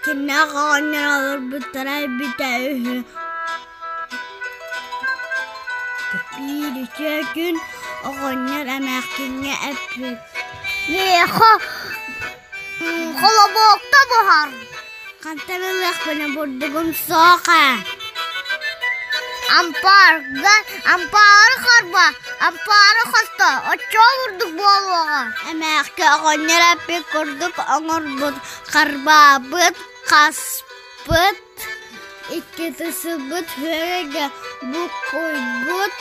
Кимнээх оҕонньор олорбуттара эбитэ үһү. Биир үтүө күн оҕонньор эмээхсиҥҥэ эппит: Миэхэ холобуокта буһар Хантан ылыахпына бурдугум суох ээ Ампаарга ампаары харба, ампаары хосто, оччоҕо бурдук буолуоҕа. Эмээхки оҕонньор эппит курдук оҥорбут, харбаабыт, хаспыт, иккитэ сылбыт үөрэгэ буккуйбут,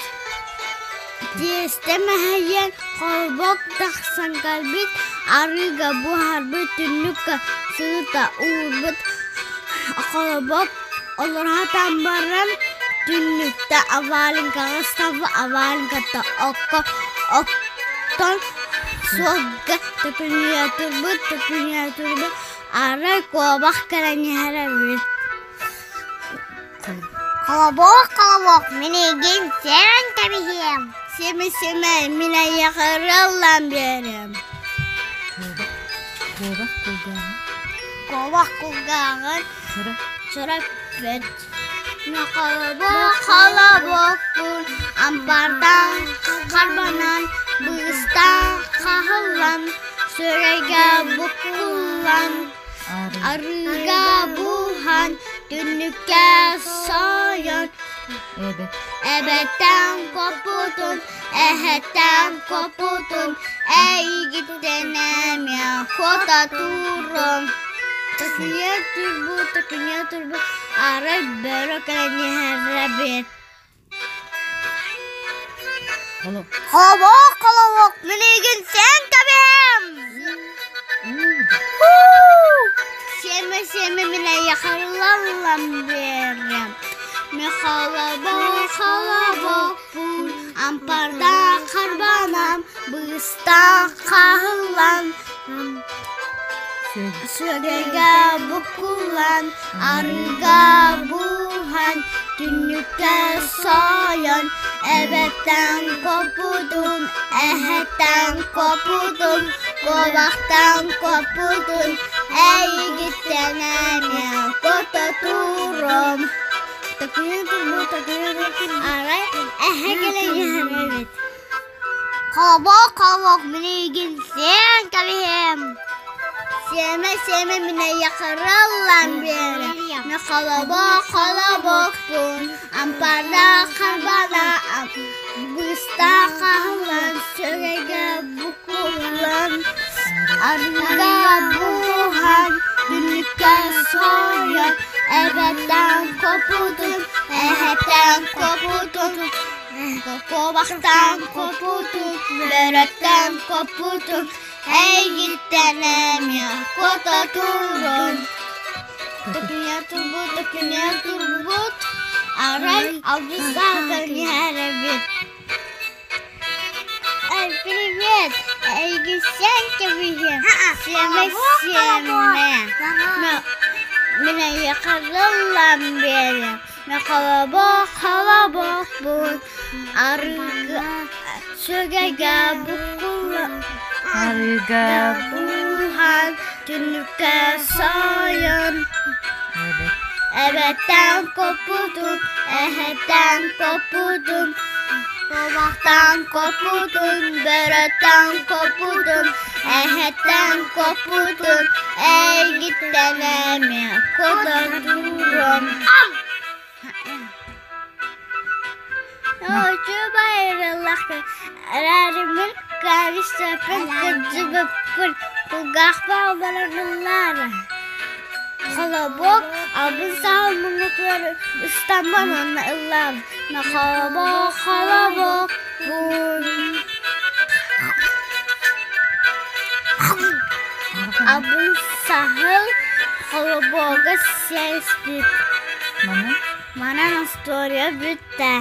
тиэстэ мэһэйэн холбок тахсан кэлбит, арыыга буһарбыт түннүккэ сыта уурбут, холобок олоро сатаан баран түннүктэ аваленкаҕа ыстаппыт, аваленката окко оттон суолга төкүнүйэ турбут, төкүнүйэ турбут, арай куобах кэлэн иһэр эбит. Холобуок, холобуок, мин эйигин сиэн кэбиһиэм. Симэ-симэ, мин эйиэхэ ырыаллаан биэриэм. Куобах кулгааҕын Куобах кулгааҕын Чөрөппүт. Холобуок, холобуокпун ампаартан харбанан, быыстан хаһыллан, сүрэйгэ буккуллан, арыыга буһан, түннүккэ сойон, эбэттэн коппутун, эһэттэн коппутун, эйигиттэн эмиэ куота турун. Такыйа турбут, такыйа турбут, арай бөрө кэлэн иһэр эбит. Холобуок, холобуок, мин эйигин сиэн кэбиһэм. Сиэмэ, сиэмэ, мин эйиэхэ ылаллан биэриэм. Мин холобуок, холобуокпун, ампардаах харбанам, быыстаах хаһыллан, Сүөгэйгэ буккуллан, арыыга буһан, түннүккэ сойон, эбэттэн коппутун, эһэттэн коппутун, куобахтан коппутун, эйигиттэн эмиэ кото турум. Такыйан турбут, такыйан турбут, арай эһэ кэлэн иһэр эбит. Холобуок, холобуок, мин эйигин сиэн кэбиһиэм. Сиэмэ, сиэмэ, мин эйиэхэ ыраллан биэриэм. Мин холобуок, холобуокпун, ампаардаах харбана, быыстаах хаһыллан, сүрэгэ букуллан, арыыга буһан, түннүккэ сойон, эбэттэн коппутун, эһэттэн коппутун, Куобахтан коппутун, бөрөттөн коппутун, эйигиттэн эмиэ куота турун. Төкүнүйэ турбут, төкүнүйэ турбут, арай алгыстаах иһэр эбит. Эй, привет! Эйигин сиэн кэбиһиэм, сиэмэ сиэмэ. Мин эйиэхэ ыллаан биэриэм. Холобуок, холобуокпун, арыыга сүгэгэ буккулла Арыыга буһан, түннүккэ сойон, эбэттэн коппутун, эһэттэн коппутун, куобахтан коппутун, бөрөттөн коппутун, эһэттэн коппутун, эйгиттэн эмиэ кутан Эрээримин кээбиспэппин кырдьыбыппын кулгаахпар олороллор Холобуок албын саһыл муҥутуур ыстаммын уонна ыллаам Холобуок, холобуокпун Албын саһыл холобуога сиэспит. Манан остуоруйа бүттэ.